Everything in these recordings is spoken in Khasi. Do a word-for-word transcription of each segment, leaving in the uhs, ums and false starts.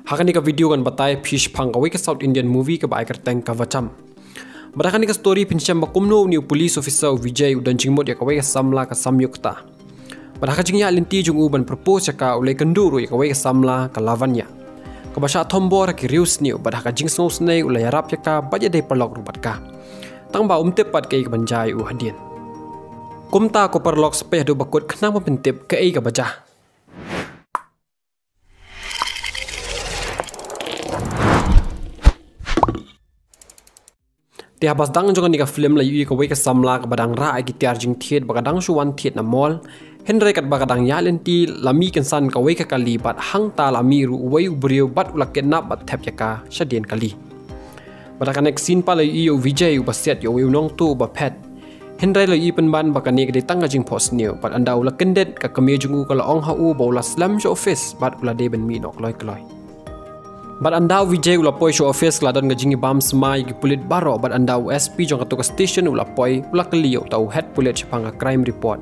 Ha kane ka video ngan batai phi shaphang kawei ka South Indian movie kaba ai kyrteng Kavacham. Bad ha kane ka story phin shem ba kumno une u police officer u Vijay u don jingmut ïa kawei ka samla ka Samyukta. Bad ha ka jingïaid lynti jong u ban propose ïa ka u la ïakynduh ruh ïa kawei ka samla ka Lavanya, kaba shah thombor ha ki riewsniew, bad ha ka jingsngewsynei u la ïarap ïa ka bad ïadei paralok ruh bad ka. Tang ba um tip pat kaei kaban jia ïa u hadien. Kumta ko paralok, sa peit haduh ba kut khnang ban pyntip kaei kaba jia. Te haba sdang jong kane ka film la ïohi ïa kawei ka samla kaba dang rah ïa ki tiar jingthied ba ka dang shu wan thied na mall. Hynrei katba ka dang ïaid lynti la mih kynsan kawei ka kali bad hangta la mih ruh uwei u briew bad u la kidnap bad thep ïa ka shadien kali. Bad ha ka next scene pat la ïohi ïa u Vijay uba siat ïa uwei u nongtuh uba phet. Hynrei la ïohi pynban ba kane ka dei tang ka jingphohsniew, bad ynda u la kyndit ka kmie jong u ka la ong ha u ba u la slem sha office bad u la dei ban mih noh kloi kloi. Bad ynda u Vijay u la poi sha office ka la don ka jingïabam smai ïa ki pulit baroh, bad ynda u S P jong kato ka station u la poi u la kylli ïa uta u head pulit shaphang ka crime report.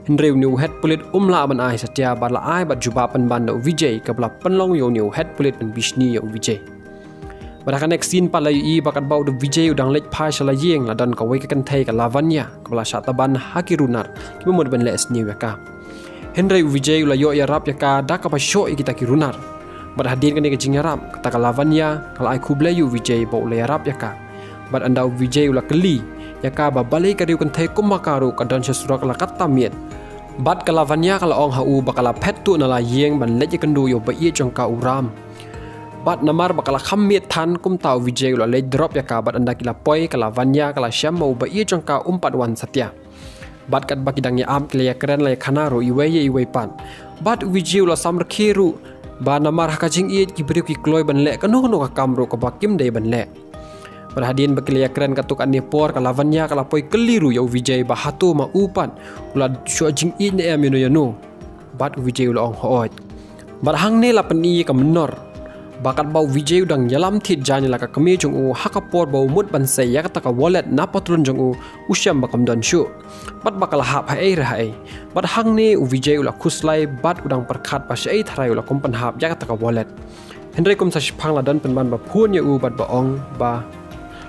Hynrei une u head pulit um lah ban ai satia bad la ai bad jubab pynban da u Vijay kaba la pynlong ïa une u head pulit ban bishni ïa u Vijay. Bad ha ka next scene pat la ïohi ba katba u Vijay u dang leit phai sha la ïing la don kawei ka kynthei ka Lavanya kaba la shah taban ha ki runar kiba mut ban leh sniew ïa ka. Hynrei u Vijay u la ïoh ïarap ïa ka da kaba shoh ïa kita ki runar. Bad hadien kane ka jingïarap kata ka Lavanya ka la ai khublei ïa u Vijay ba u la ïarap ïa ka. Bad ynda u Vijay u la kylli ïa ka ba balei ka riew kynthei kumba ka ruh ka don sha surok la katta miet. Bad ka Lavanya ka la ong ha u ba ka la phet tuh na la ïing ban leit ïakynduh ïa u ba ïeit jong ka u Ram. Bad namar ba ka la kham miet than, kumta u Vijay u la leit drop ïa ka, bad ynda ki la poi ka Lavanya ka la shem ba u ba ïeit jong ka um pat wan satia. Bad katba ki dang ïa ap ki la ïakren la ïakhana ruh iwei ïa iwei pat. Bad u Vijay u la samrkhie ruh ba namar ha ka jingïeit ki briew ki kloi ban leh kano kano ka kam ruh kaba kim dei ban leh. Bad hadien ba ki la ïakren katto katne por ka Lavanya ka la poi kylli ruh ïa u Vijay ba hato ma u pat u la shu jingïeit ne em ïano ïano. Bad u Vijay u la ong hooid. Bad hangne la pyni ïa ka mynnor ba katba u Vijay u dang ïalam thied jaiñ ïa la ka kmie jong u ha ka por ba u mut ban sei ïa kata ka wallet na patlun jong u, u shem ba kam don shuh. Bad ba ka la hap haei re haei. Bad hangne u Vijay u la khuslai bad u dang pyrkhat ba shaei tharai u la kum pynhap ïa kata ka wallet. Hynrei kum sa shiphang la don pynban ba phone ïa u bad ba ong ba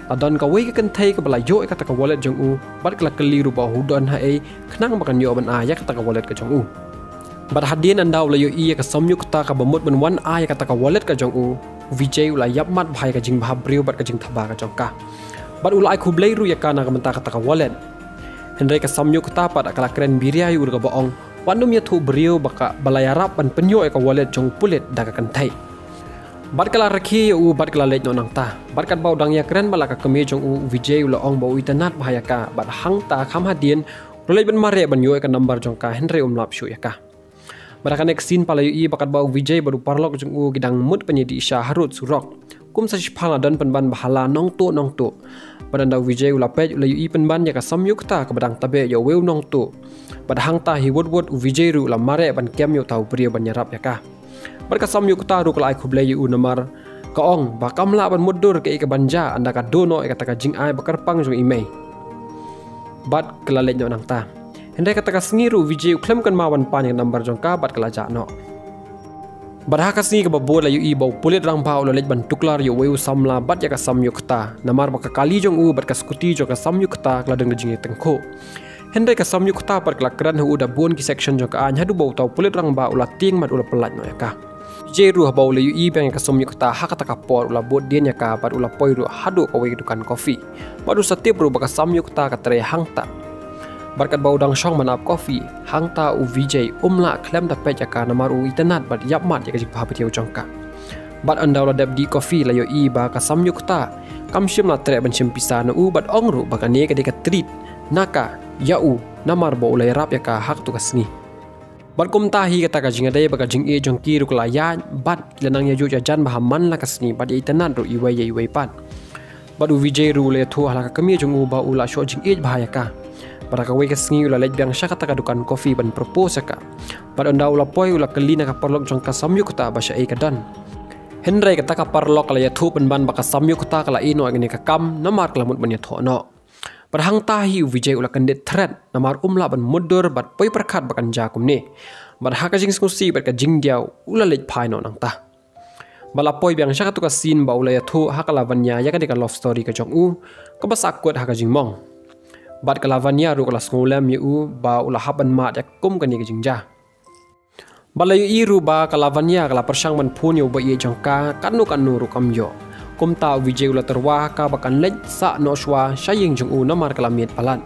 la don kawei ka kynthei kaba la ïoh ïa kata ka wallet jong u, bad ka la kylli ruh ba u don haei khnang ba kan ïoh ban ai ïa kata ka wallet ka jong u. Bad hadien ynda u la ïohi ïa ka Samyukta kaba mut ban wan ai ïa kata ka wallet ka jong u, u Vijay u la ïapmat bha ïa ka jingbha briew bad ka jingthaba ka jong ka. Bad u la ai khublei ruh ïa ka na ka bynta kata ka wallet. Hynrei ka Samyukta pat ka la kren biria ïa u da kaba ong, wat nym ïathuh briew ba ka, ba la ïarap ban pynïoh ïa ka wallet jong u pulit da ka kynthei. Bad ka la rakhe ïa u bad ka la leit noh nangta. Bad katba u dang ïakren bad la ka kmie jong u, u Vijay u la ong ba u itynnad bha ïa ka, bad hangta kham hadien u la leit ban mareh ban ïoh ïa ka number jong ka, hynrei um lap shuh ïa ka. Bad ha ka next scene pat la ïohi ba katba u Vijay bad u paralok jong u ki dang mut ban ïadih sha harud surok. Kum sa shiphang la don pynban ba ha la nongtuh nongtuh. Bad ynda u Vijay u la peit u la ïohi pynban ïa ka Samyukta kaba dang tabeh ïa uwei u nongtuh. Bad hangta hi wut wut u Vijay ruh u la mareh ban kem ïa uta u briew ban ïarap ïa ka. Bad ka Samyukta ruh ka la ai khublei ïa u namar ka ong ba kam lah ban mutdur kaei kaban jia ynda ka duh noh ïa kata ka jingai ba kyrpang jong i mei. Bad ka la leit noh nangta. Hynrei kata ka sngi ruh u Vijay u khlem kynmaw ban pan ïa ka number jong ka bad ka la jah noh. Bad ha ka sngi kaba bud la ïohi ba u pulit rangbah u la leit ban tuklar ïa uwei u samla bad ïa ka Samyukta namar ba ka kali jong u bad ka scooty jong ka Samyukta ka la don ka jingïatyngkhuh. Hynrei ka Samyukta pat ka la kren ha u da bun ki section jong ka aiñ haduh ba uta u pulit rangbah u la tieng bad u la pyllait noh ïa ka. U Vijay ruh haba u la ïohi biang ïa ka Samyukta ha kata ka por u la bud dien ïa ka bad u la poi ruh haduh kawei ka dukan coffee. Bad u sa tip ruh ba ka Samyukta ka trei hangta. Bad katba u dang shong ban ap coffee, hangta u Vijay um lah khlem da peit ïa ka namar u itynnad bad ïapmat ïa ka jingbhabriew jong ka. Bad ynda u la dep dih coffee la ïohi ba ka Samyukta kam shym la treh ban shim pisa na u bad ong ruh ba kane ka dei ka treat na ka ïa u namar ba u la ïarap ïa ka ha kato ka sngi. Bad kumta hi kata ka jingïadei bad ka jingïeit jong ki ruh ka la ïaid bad ki la nang ïajuh ïajan bha man la ka sngi bad ïaitynnad ruh iwei ïa iwei pat. Bad u Vijay ruh u la ïathuh ha la ka kmie jong u ba u la shoh jingïeit bha ïa ka. Bad ha kawei ka sngi u la leit biang sha kata ka dukan coffee ban propose ïa ka. Bad ynda u la poi u la kylli na ka paralok jong ka Samyukta ba shaei ka don. Hynrei kata ka paralok ka la ïathuh pynban ba ka Samyukta ka la ïeh noh ïa kane ka kam namar ka la mut ban ïathoh noh. Bad hangta hi u Vijay u la kyndit thret namar um lah ban mutdur bad poi pyrkhat ba kan jia kumne. Bad ha ka jingsngewsih bad ka jingdiaw u la leit phai noh nangta. Ba la poi biang sha katu ka scene ba u la ïathuh ha ka Lavanya ïa kane ka love story ka jong u, kaba sahkut ha ka jingmong. Bad ka Lavanya ruh ka la sngewlem ïa u ba u la hap ban mad ïa kum kane ka jingjia. Bad la ïohi ruh ba ka Lavanya ka la pyrshang ban phone ïa u ba ïeit jong ka, katno katno ruh kam ïoh. Kumta u Vijay u la tyrwa ha ka ba kan leit sah noh shuwa sha ïing jong u namar ka la miet palat.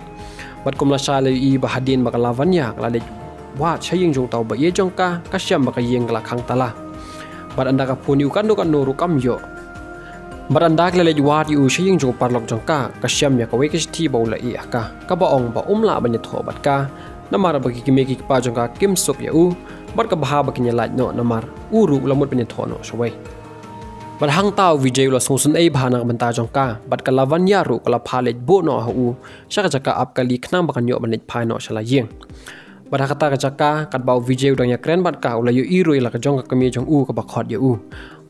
Bad kum lashai la ïohi ba hadien ba ka Lavanya ka la leit wad sha ïing jong uta u ba ïeit jong ka, ka shem ba ka ïing ka la khang tala. Bad ynda ka phone ïa u katno katno ruh kam ïoh. Bad ynda ka la leit wad ïa u sha ïing jong u paralok jong ka, ka shem ïa kawei ka shithi ba u la ïeh ha ka, kaba ong ba um lah ban ïathoh bad ka namar ba ki kmie ki kpa jong ka kim suk ïa u, bad ka bha ba kin ïalait noh namar u ruh u la mut ban ïathoh noh shawei. Bad hangta u Vijay u la sngewsynei bha na ka bynta jong ka, bad ka Lavanya ruh ka la phah leit buh noh ha u sha ka jaka ap kali khnang ba kan ïoh ban leit phai noh sha la ïing. Bad ha kata ka jaka, katba u Vijay u dang ïakren bad ka, u la ïohi ruh ïa la ka jong ka kmie jong u kaba khot ïa u.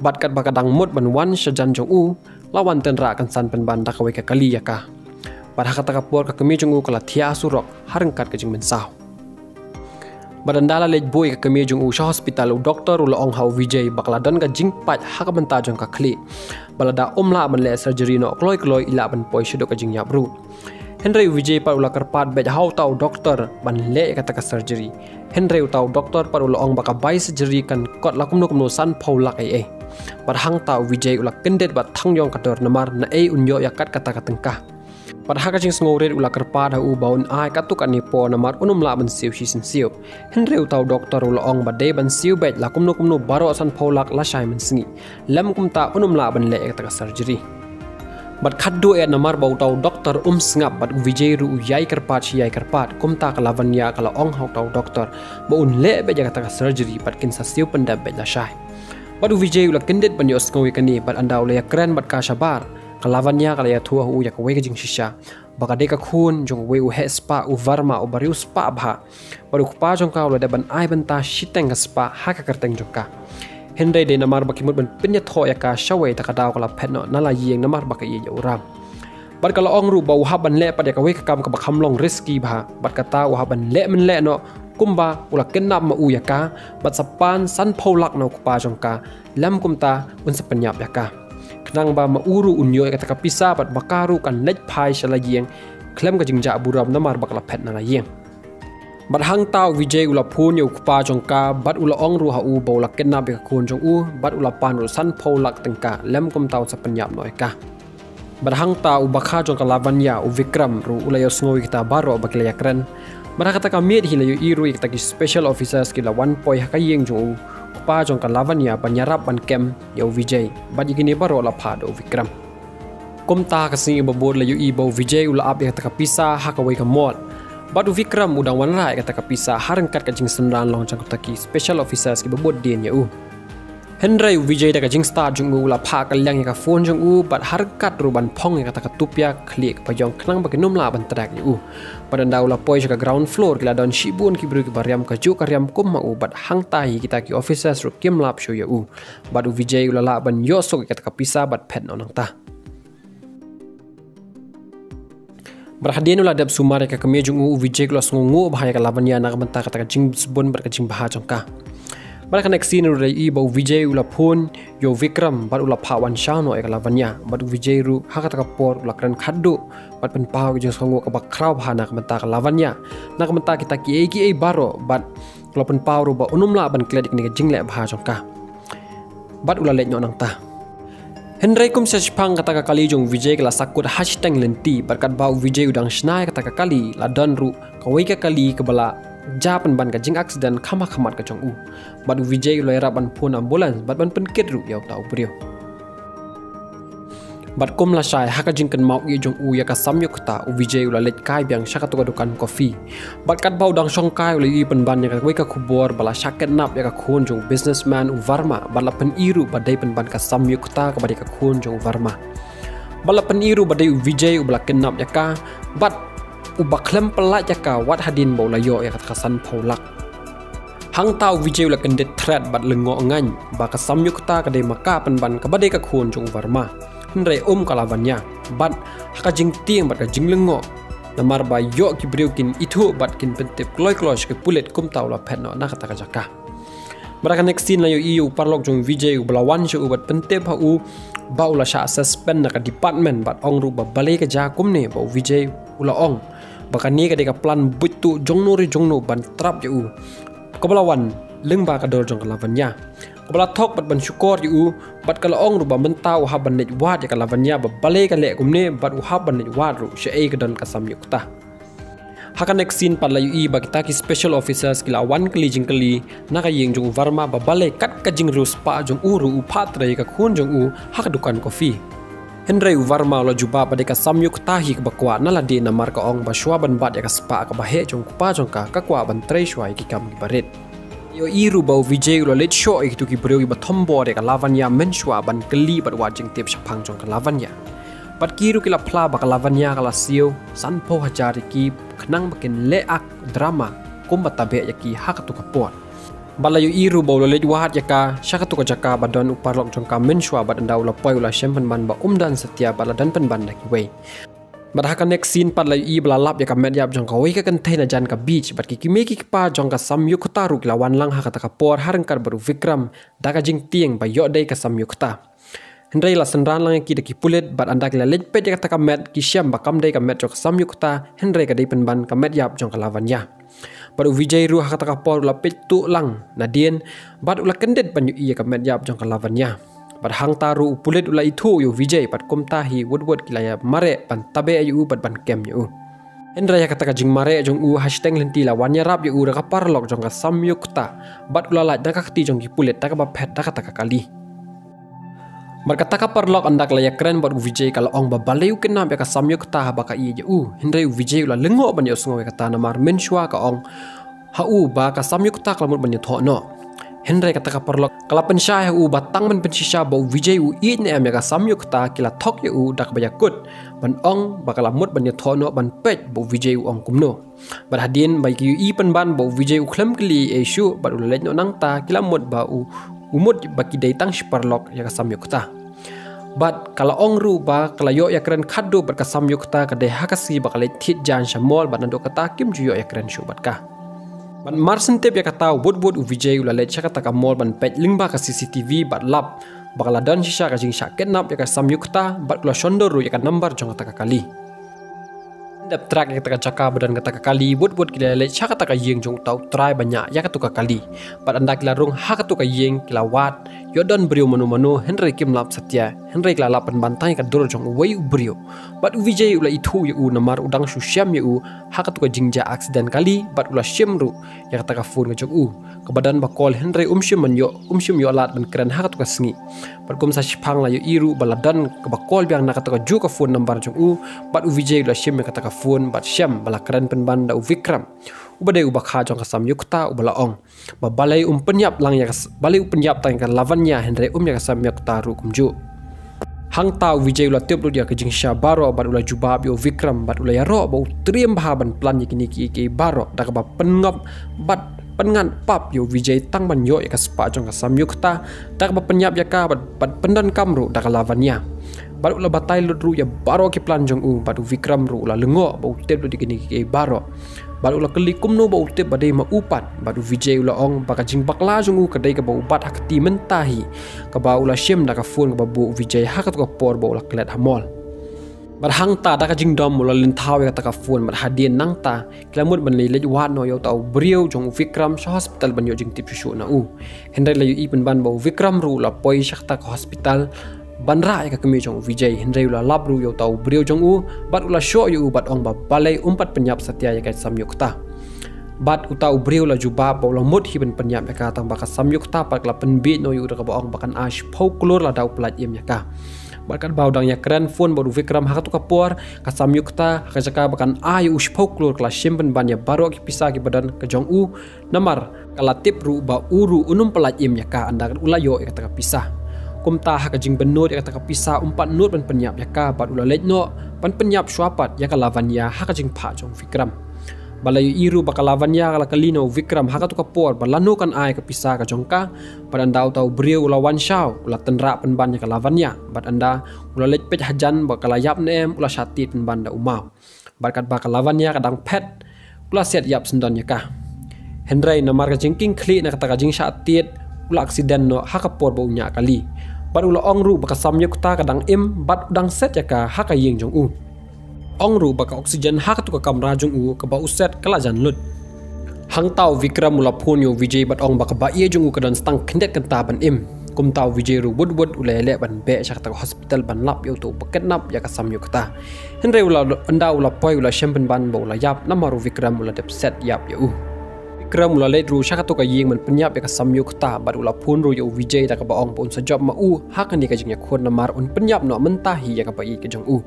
Bad katba ka dang mut ban wan shajan jong u, la wan tynrah kynsan pynban da kawei ka kali ïa ka. Bad ha kata ka por ka kmie jong u ka la thiah surok ha ryngkat ka jingmynsaw. Bad ynda la leit buh ïa ka kmie jong u sha hospital, u doktor u la ong ha u Vijay ba ka la don ka jingpait ha ka bynta jong ka khlieh, ba lada um lah ban leh surgery noh kloi kloi, i lah ban poi shaduh ka jingïap ruh. Hynrei u Vijay pat u la kyrpad beit ha uta u doktor ban leh ïa kata ka surgery. Hynrei uta u doktor pat u la ong ba ka bai surgery kan kot la kumno kumno sanphew lak ei ei. Bad hangta u Vijay u la kyndit bad thang ïong ka dur namar naei un ïoh ïa kat kata ka tyngka. Bad ha ka jingsngewrit u la kyrpad ha u ba un ai katto katne por namar un ym lah ban siew shisien siew. Hynrei uta u doktor u la ong ba dei ban siew beit la kumno kumno baroh sanphew lak lashai mynsngi. Lym kumta un ym lah ban leh ïa kata ka surgery. Bad khadduh eh namar ba uta u doktor um sngap bad u Vijay ruh u ïai kyrpad shi ïai kyrpad, kumta ka Lavanya ka la ong ha uta u doktor ba un leh beit ïa kata ka surgery bad kin sa siew pyndep beit lashai. Bad u Vijay u la kyndit ban ïohsngew ïa kane, bad ynda u la ïakren bad ka shabar, ka Lavanya ka la ïathuh ha u ïa kawei ka jingshisha ba ka dei ka khun jong uwei u heh spah u Varma uba riewspah bha. Bad u kpa jong ka u la dep ban ai bynta shiteng ka spah ha ka kyrteng jong ka. Hynrei dei namar ba ki mut ban pynïathoh ïa ka shawei, ta ka daw ka la phet noh na la ïing namar ba ka ïeit ïa u Ram. Bad ka la ong ruh ba u hap ban leh pat ïa kawei ka kam kaba kham long risky bha, bad kata u hap ban leh mynleh noh kumba u la kidnap ma u ïa ka, bad sa pan sanphew lak na u kpa jong ka, lym kumta un sa pynïap ïa ka. Khnang ba ma u ruh un ïoh ïa kata ka pisa bad ba ka ruh kan leit phai sha la ïing khlem ka jingjah burom namar ba ka la phet na la ïing. Bad hangta u Vijay u la phone ïa u kpa jong ka bad u la ong ruh ha u ba u la kidnap ïa ka khun jong u bad u la pan ruh sanphew lak tyngka, lym kumta un sa pynïap noh ïa ka. Bad hangta u bakha jong ka Lavanya, u Vikram, ruh u la ïohsngew ïa kita baroh ba ki la ïakren. Bad ha kata ka miet hi la ïohi ruh ïa kita ki special officers ki la wan poi ha ka ïing jong u kpa jong ka Lavanya ban ïarap ban kem ïa u Vijay. Bad ïa kine baroh la phah da u Vikram. Kumta ha ka sngi ba bud la ïohi ba u Vijay u la ap ïa kata ka pisa ha kawei ka mall. Bad u Vikram u dang wanrah ïa kata ka pisa ha ryngkat ka jingsynran long jong kita ki special officers kiba bud dien ïa u. Hynrei u Vijay da ka jingstad jong u u la phah kylliang ïa ka phone jong u bad ha ryngkat ruh ban phong ïa kata ka tupia khlieh kaba ïong khnang ba kin ym lah ban track ïa u. Bad ynda u la poi sha ka ground floor ki la don shibun ki briew kiba riam kajuh ka riam kum ma u bad hangta hi kita ki officers ruh kim lap shuh ïa u. Bad u Vijay u la lah ban ïoh suk ïa kata ka pisa bad phet noh nangta. Bad hadien u la dep sumar ïa ka kmie jong u, u Vijay u la sngewnguh bha ïa ka Lavanya na ka bynta kata ka jingsbun bad ka jingbha jong ka. Bad ha ka next scene ruh la ïohi ba u Vijay u la phone ïa u Vikram bad u la phah wan shaw noh ïa ka Lavanya. Bad u Vijay ruh ha kata ka por u la kren khatduh bad pynpaw ka jingsngewnguh kaba khraw bha na ka bynta ka Lavanya, na ka bynta kita kiei kiei baroh, bad u la pynpaw ruh ba un ym lah ban klet ïa kane ka jingleh bha jong ka. Bad u la leit noh nangta. Hynrei kum sa shiphang kata ka kali jong u Vijay ka la sahkut ha shiteng lynti, bad katba u Vijay u dang shna ïa kata ka kali, la don ruh kawei ka kali kaba la jia pynban ka jingaccident kham ha khmat ka jong u. Bad u Vijay u la ïarap ban phone ambulance bad ban pynkit ruh ïa uta u briew. Bad kum lashai ha ka jingkynmaw ïa jong u ïa ka Samyukta, u Vijay u la leit kai biang sha katu ka dukan coffee. Bad katba u dang shong kai u la ïohi pynban ïa kawei ka khubor ba la shah kidnap ïa ka khun jong u businessman u Varma, bad la pyni ruh ba dei pynban ka Samyukta kaba dei ka khun jong u Varma. Bad la pyni ruh ba dei u Vijay uba la kidnap ïa ka, bad uba khlem pyllait ïa ka wat hadien ba u la ïoh ïa kata ka sanphew lak. Hangta u Vijay u la kyndit threat bad lyngngoh ngaiñ ba ka Samyukta ka dei ma ka pynban kaba dei ka khun jong u Varma, hynrei um ka Lavanya. Bad ha ka jingtieng bad ka jinglyngngoh, namar ba ïoh ki briew kin ithuh bad kin pyntip kloi kloi sha ki pulit, kumta u la phet noh na kata ka jaka. Bad ha ka next scene la ïohi ïa u paralok jong u Vijay uba la wan sha u bad pyntip ha u ba u la shah suspend na ka department bad ong ruh ba balei ka jia kumne ba u Vijay u la ong ba kane ka dei ka plan buit tuh jongno re jongno ban trap ïa u, kaba la wan lyngba ka dur jong ka Lavanya, kaba la thok bad ban shukor ïa u. Bad ka la ong ruh ba mynta u hap ban leit wad ïa ka Lavanya ba balei ka leh kumne bad u hap ban leit wad ruh shaei ka don ka Samyukta. Ha ka next scene pat la ïohi ba kita ki special officers ki la wan kylli jingkylli na ka ïing jong u Varma ba balei kat ka jingriewspah jong u ruh u phah trei ïa ka khun jong u ha ka dukan coffee. Hynrei u Varma u la jubab ba dei ka Samyukta hi kaba kwah na lade namar ka ong ba shuwa ban bat ïa ka spah kaba heh jong u kpa jong ka, ka kwah ban trei shuwa ïa ki kam kiba rit. Ïohi ruh ba u Vijay u la leit shoh ïa kitu ki briew kiba thombor ïa ka Lavanya mynshuwa ban kylli bad wad jingtip shaphang jong ka Lavanya. Bad ki ruh ki la phla ba ka Lavanya ka la siew sanphew hajar ïa ki khnang ba kin leh ak drama kumba tabeh ïa ki ha katu ka por. Bad la ïohi ruh ba u la leit wad ïa ka sha katu ka jaka ba don u paralok jong ka mynshuwa bad ynda u la poi u la shem pynban ba um don satia bad la don pynban da kiwei. Bad ha ka next scene pat la ïohi ba la lap ïa ka met ïap jong kawei ka kynthei na jan ka beach bad ki kmie ki kpa jong ka Samyukta ruh ki la wan lang ha kata ka por ha ryngkat bad u Vikram da ka jingtieng ba ïoh dei ka Samyukta. Hynrei la synran lang ïa ki da ki pulit bad ynda ki la leit peit ïa kata ka met ki shem ba kam dei ka met jong ka Samyukta hynrei ka dei pynban ka met ïap jong ka Lavanya. Bad u Vijay ruh ha kata ka por u la peit tuh lang nadien bad u la kyndit ban ïohi ïa ka met ïap jong ka Lavanya. Bad hangta ruh u pulit u la ithuh ïa u Vijay bad kumta hi wut wut ki la ïa mareh ban tabeh ïa u bad ban kem ïa u. Hynrei ha kata ka jingmareh jong u ha shiteng lynti la wan ïarap ïa u da ka paralok jong ka Samyukta bad u la lait na ka kti jong ki pulit da kaba phet da kata ka kali. Bad kata ka paralok ynda ka la ïakren bad u Vijay ka la ong ba balei u kynap ïa ka Samyukta haba ka ïeit ïa u. Hynrei u Vijay u la lyngngoh ban ïohsngew ïa kata namar mynshuwa ka ong ha u ba ka Samyukta ka la mut ban ïathoh noh. Hynrei kata ka paralok ka la pynshai ha u ba tang ban pynshisha ba u Vijay u ïeit ne em ïa ka Samyukta ki la thok ïa u da kaba ïakut ban ong ba ka la mut ban ïathoh noh ban peit ba u Vijay u ong kumno. Bad hadien ba ki ïohi pynban ba u Vijay u khlem kylli ei ei shuh bad u la leit noh nangta ki la mut ba u, u mut ba ki dei tang shi paralok ïa ka Samyukta. Bad ka la ong ruh ba ka la ïoh ïakren khatduh bad ka Samyukta ka dei ha ka sngi ba ka leit thied jaiñ sha mall bad naduh kata kim ju ïoh ïakren shuh bad ka. Bad mar shen tip ïa kata wut wut u Vijay u la leit sha kata ka mall ban peit lyngba ka C C T V bad lap ba ka la don shisha ka jingshah kidnap ïa ka Samyukta bad u la shon dur ruh ïa ka nambar jong kata ka kali. Dep track ïa kata ka jaka ba don kata ka kali wut wut ki la leit sha kata ka ïing jong uta u trai ba ñiah ïa katu ka kali. Bad ynda ki la rung ha katu ka ïing ki la wad ïoh don briew mano mano hynrei kim lap satia hynrei ki la lap pynban tang ïa ka dur jong uwei u briew. Bad u Vijay u la ithuh ïa u namar u dang shu shem ïa u ha katu ka jingjia accident kali bad u la shim ruh ïa kata ka phone ka jong u kaba don ba call hynrei um shym ban ïoh, um shym ïoh lad ban kren ha katu ka sngi. Bad kum sa shiphang la ïohi ruh ba la don kaba call biang na kata ka juh ka phone number jong u bad u Vijay u la shim ïa kata ka phone bad shem ba la kren pynban da u Vikram uba dei u bakha jong ka Samyukta uba la ong ba balei um pynïap lang ïa ka s-, balei u pynïap tang ïa ka Lavanya hynrei um ïa ka Samyukta ruh kumjuh. Hangta u Vijay u la tip lut ïa ka jingshisha baroh bad u la jubab ïa u Vikram bad u la ïaroh ba u triem bha ban plan ïa kine kiei kiei baroh da kaba pynngop bad pynngat pap ïa u Vijay tang ban ïoh ïa ka spah jong ka Samyukta da kaba pynïap ïa ka bad, bad pyndonkam ruh da ka Lavanya. Bad u la batai lut ruh ïa baroh ki plan jong u bad u Vikram ruh u la lyngngoh ba u tip lut ïa kine kiei kiei baroh. Bad u la kylli kumno ba u tip ba dei ma u pat bad u Vijay u la ong ba ka jingbakla jong u ka dei kaba u bat ha kti mynta hi kaba u la shim da ka phone kaba buh u Vijay ha katu ka por ba u la klet ha mall. Bad hangta da ka jingdom u la lynthaw ïa kata ka phone bad hadien nangta ki la mut ban leit leit wad noh ïa uta u briew jong u Vikram sha hospital ban ïoh jingtip shuh shuh na u. Hynrei la ïohi pynban ba u Vikram ruh u la poi sha kata ka hospital ban rah ïa ka kmie jong u Vijay hynrei u la lap ruh ïa uta u briew jong u bad u la shoh ïa u bad ong ba balei um pat pynïap satia ïa ka Samyukta. Bad uta u briew u la jubab ba u la mut hi ban pynïap ïa ka tang ba ka Samyukta pat ka la pynbiej noh ïa u da kaba ong ba kan ai shiphew klur lada u pyllait im ïa ka. Bad katba u dang ïakren phone bad u Vikram ha katu ka por ka Samyukta ha ka jaka ba kan ai ïa u shiphew klur ka la shim pynban ïa baroh ki pisa kiba don ka jong u. Namar ka la tip ruh ba u ruh un ym pyllait im ïa ka ynda u la ïoh ïa kata ka pisa. Kumta ha ka jingbynnud ïa kata ka pisa um pat nud ban pynïap ïa ka bad u la leit noh ban pynïap shuwa pat ïa ka Lavanya ha ka jingphah jong u Vikram. Bad la ïohi ruh ba ka Lavanya ka la kylli na u Vikram ha katu ka por ba lano kan ai ka pisa ka jong ka bad ynda uta u briew u la wan shaw u la tynrah pynban ïa ka Lavanya bad ynda u la leit peit hajan ba ka la ïap ne em u la shah tied pynban da u maw. Bad katba ka Lavanya ka dang phet u la siat ïap syndon ïa ka. Hynrei namar ka jingkieng khlieh na kata ka jingshah tied u la accident noh ha ka por ba u ñiah kali. Bad u la ong ruh ba ka samyukta ka dang im bad u dang set ïa ka ha ka ïing jong u. Ong ruh ba ka oxygen ha katu ka kamra jong u kaba u set ka la jan lut. Hangta u Vikram u la phone ïa u Vijay bad ong ba kaba ïa jong u ka don tang khyndiat kynta ban im. Kumta u Vijay ruh wut wut u la ïaleh ban beh sha kata ka hospital ban lap ïa uto uba kidnap ïa ka samyukta. Hynrei u la, ynda u la poi u la shem pynban ba u la ïap namar u Vikram u la dep set ïap ïa u. Vikram u la leit ruh sha katu ka ïing ban pynïap ïa ka samyukta bad u la phone ruh ïa u Vijay da kaba ong ba un sa jop ma u ha kane ka jingïakhun namar un pynïap noh mynta hi ïa kaba ïeit ka jong u.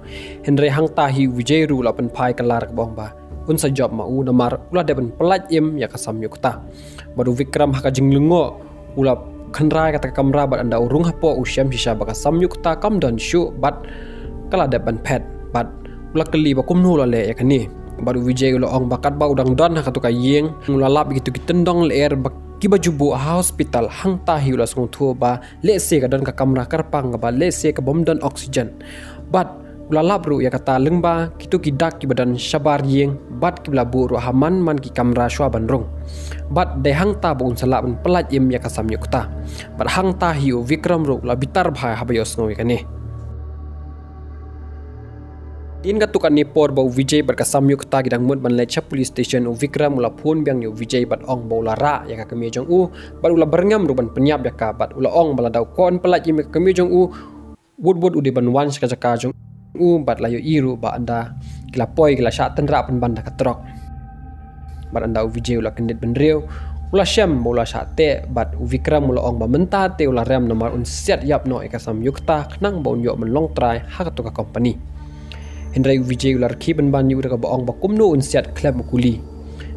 Hynrei hangta hi u Vijay ruh u la pynphai kylla da kaba ong ba un sa jop ma u namar u la dep ban pyllait im ïa ka samyukta. Bad u Vikram ha ka jinglyngngoh u la khynra ïa kata ka kamra bad ynda u rung hapoh u shem shisha ba ka samyukta kam don shuh bad ka la dep ban phet bad u la kylli ba kumno u la leh ïa kane. Bad u Vijay u la ong ba katba u dang don ha katu ka ïing u la lap ïa kitu ki tyndong lyer ba kiba ju buh ha hospital. Hangta hi u la sngewthuh ba lehse ka don ka kamra kyrpang kaba lehse ka bym don oxygen. Bad u la lap ruh ïa kata lyngba kitu ki dak kiba don shabar ïing bad kiba la buh ruh ha man man ki kamra shuwa ban rung. Bad dei hangta ba un sa lah ban pyllait im ïa ka samyukta. Bad hangta hi u Vikram ruh u la bitar bha haba ïohsngew ïa kane. Hadien katu kane por ba u Vijay bad ka samyukta ki dang mut ban leit sha police station, u Vikram u la phone biang ïa u Vijay bad ong ba u la rah ïa ka kmie jong u bad u la byrngem ruh ban pynïap ïa ka bad u la ong ba lada u kwah ban pyllait im ïa ka kmie jong u, wut wut u dei ban wan sha ka jaka jong u bad la ïohi ruh ba ynda ki la poi ki la shah tynrah pynban da ka trok. Bad ynda u Vijay u la kyndit bynriew u la shem ba u la shah teh bad u Vikram u la ong ba mynta te u la rem namar un siat ïap noh ïa ka samyukta khnang ba un ïoh ban long trai ha katu ka company. Hynrei u Vijay u la rkhie pynban ïa u da kaba ong ba kumno un siat khlem u kuli.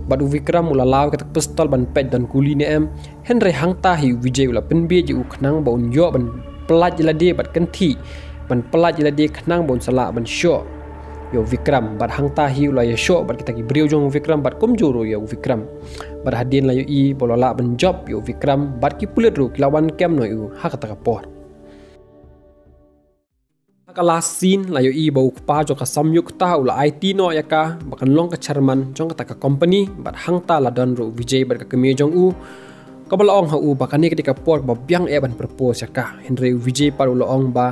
Bad u Vikram u la law ïa kata ka pistol ban peit don kuli ne em. Hynrei hangta hi u Vijay u la pynbieit ïa u khnang ba un ïoh ban pyllait ïa lade bad kynthih ban pyllait ïa lade khnang ba un sa lah ban shoh ïa u Vikram. Bad hangta hi u la ïashoh bad kita ki briew jong u Vikram bad kumjuh ruh ïa u Vikram. Bad hadien la ïohi ba u la lah ban jop ïa u Vikram bad ki pulit ruh ki la wan kem noh ïa u ha kata ka por. Ha ka last scene la ïohi ba u kpa jong ka samyukta u la aiti noh ïa ka ba kan long ka chairman jong kata ka company bad hangta la don ruh u Vijay bad ka kmie jong u kaba la ong ha u ba kane ka dei ka por kaba biang eh ban propose ïa ka. Hynrei u Vijay pat u la ong ba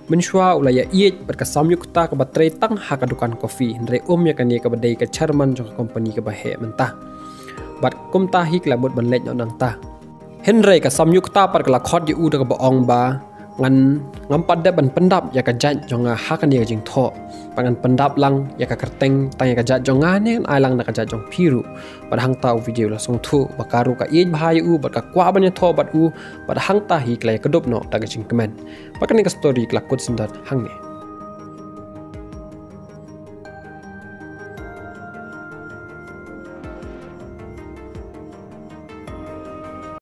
mynshuwa u la ïaieit bad ka samyukta kaba trei tang ha ka dukan coffee hynrei um ïa kane kaba dei ka chairman jong ka company kaba heh mynta. Bad kumta hi ki la mut ban leit noh nangta. Hynrei ka samyukta pat ka la khot ïa u da kaba ong ba ngan, ngam pat dep ban pyndap ïa ka jait jong nga ha kane ka jingthoh. Bad ngan pyndap lang ïa ka kyrteng tang ïa ka jait jong nga ne ngan ai lang na ka jait jong phi ruh. Bad hangta u Vijay u la sngewthuh ba ka ruh ka ïeit bha ïa u bad ka kwah ban ïathoh bad u bad hangta hi ki la ïakdup noh da ka jingkmen. Bad kane ka story ka la kut syndon hangne.